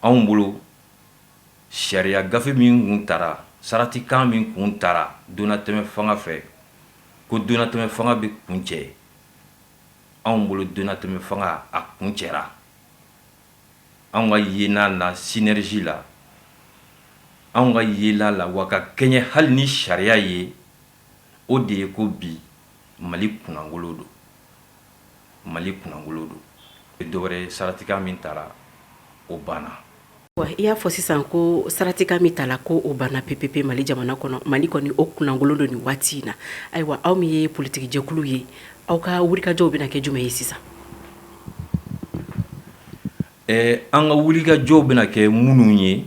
Anw bolo, sariya gafe min kun tara, saratikan min kun tara donnatɛmɛ fanga fɛ, ko donnatɛmɛ fanga bɛ kuncɛ, anw bolo donnatɛmɛ fanga a kuncɛra. Anw ka yena na Synergie la, anw ka yela la, wa ka kɛɲɛ hali ni sariya ye, o de ye ko bi Mali kunnangolo don, Mali kunnangolo don. Dɔwɛrɛ, saratikan min tara, o banna. I y'a fɔ sisan ko saratikan min tala, ko o banna pepepe Mali jamana kɔnɔ. Mali kɔni, o kunnangolo don nin waati in na. Ayiwa, aw min ye politikijɛkulu ye, aw ka wulikajɔw bɛna kɛ jumɛn ye sisan? An ka wulikajɔw bɛna kɛ minnu ye,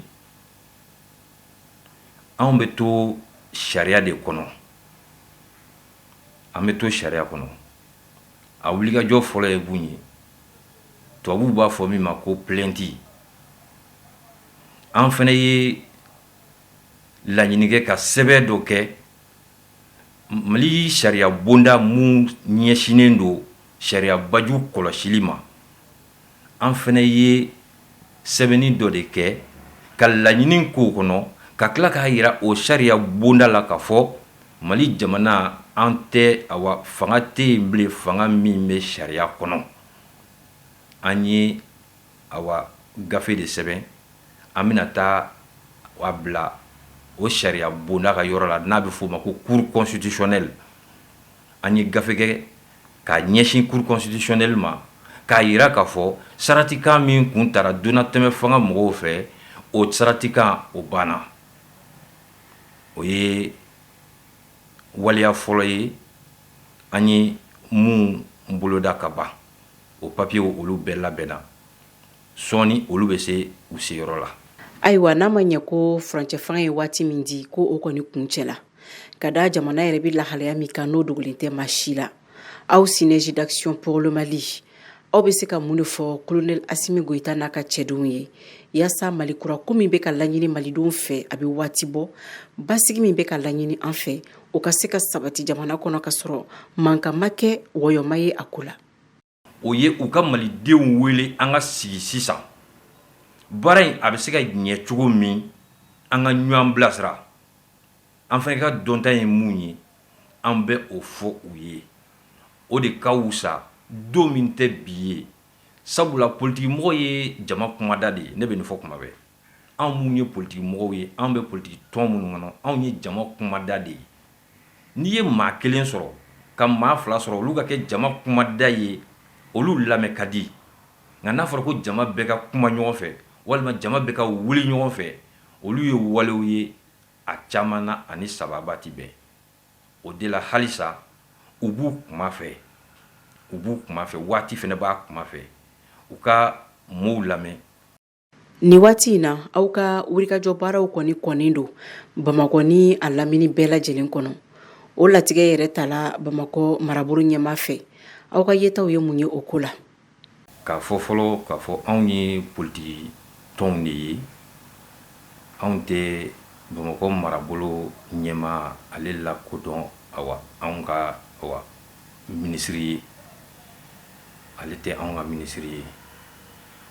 anw bɛ to sariya de kɔnɔ, an bɛ to sariya kɔnɔ. A wulikajɔ fɔlɔ ye mun ye? Tubabuw b'a fɔ min ma ko plainte. An fana ye laɲini kɛ ka sɛbɛn dɔ kɛ Mali sariya bonda mun ɲɛsinnen don sariya baju kɔlɔsili ma. An fana ye sɛbɛnni dɔ de kɛ ka laɲini k'o kɔnɔ, ka tila k'a jira o sariya bonda la k'a fɔ Mali jamana, an tɛ, awa, fanga tɛ yen bilen, fanga min bɛ sariya kɔnɔ. An ye, awa, gafe de sɛbɛn, an bɛna taa a bila o sariya bonda ka yɔrɔ la n'a bɛ f'o ma ko Cour constitutionnelle. An ye gafe kɛ k'a ɲɛsin Cour constitutionnelle ma, k'a jira k'a fɔ saratikan min kun tara donnatɛmɛ fanga mɔgɔw fɛ, o saratikan o banna. O ye waleya fɔlɔ ye an ye mun boloda ka ban. O papiyew, olu bɛɛ labɛnna, sɔɔni olu bɛ se u seyɔrɔ la. Ayiwa, n'a ma ɲɛ ko furancɛ fanga ye waati min di, ko o kɔni kuncɛla, ka da jamana yɛrɛ bɛ lahalaya min kan, n'o dogolen tɛ maa si la, aw Synergie d'action pour le Mali, aw bɛ se ka mun de fɔ colonel Assimi Goïta n'a ka cɛdenw ye, yaasa Mali kura ko min bɛ ka laɲini malidenw fɛ a bɛ waati bɔ, basigi min bɛ ka laɲini an fɛ, o ka se ka sabati jamana kɔnɔ, ka sɔrɔ mankan ma kɛ, wɔyɔ ma ye a ko la? O ye u ka malidenw wele, an ka sigi sisan, baara in a bɛ se ka ɲɛ cogo min, an ka ɲɔgɔn bilasira. An fana ka dɔnta ye mun ye, an bɛ o fɔ u ye. O de ka wusa don min tɛ bi ye, sabula politikimɔgɔ ye jama kumada de ye. Ne bɛ nin fɔ kuma bɛɛ. Anw minnu ye politikimɔgɔw ye, anw bɛ politiki tɔn minnu kɔnɔ, anw ye jama kumada de ye. N'i ye maa kelen sɔrɔ ka maa fila sɔrɔ, olu ka kɛ jama kumada ye, olu lamɛn ka di. Nka n'a fɔra ko jama bɛɛ ka kuma ɲɔgɔn fɛ, walima jama bɛɛ ka wuli ɲɔgɔn fɛ, olu ye walew ye a caman na ani sababa tɛ bɛn. O de la, halisa u b'u kuma fɛ, u b'u kuma fɛ, waati fana b'a kuma fɛ, u ka mɔɔw lamɛn. Nin waati in na, aw ka wulikajɔ baaraw kɔni kɔnnen don Bamakɔ ni a lamini bɛɛ lajɛlen kɔnɔ. O latigɛ yɛrɛ tala Bamakɔ marabolo ɲɛmaa fɛ. Aw ka yetaw ye mun ye o ko la? K'a fɔ fɔlɔ k'a fɔ anw ye politiki tɔnw de ye, anw tɛ Bamakɔ marabolo ɲɛmaa ale lakodɔn, awa, anw ka, awa, minisiri ye. Ale tɛ anw ka minisiri ye.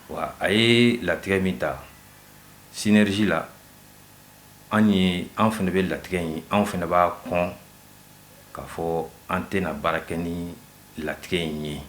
Wa a ye latigɛ min ta Synergie la, an ye, an fana bɛ latigɛ in, anw fana b'a kɔn k'a fɔ an tɛna baara kɛ ni latigɛ in ye.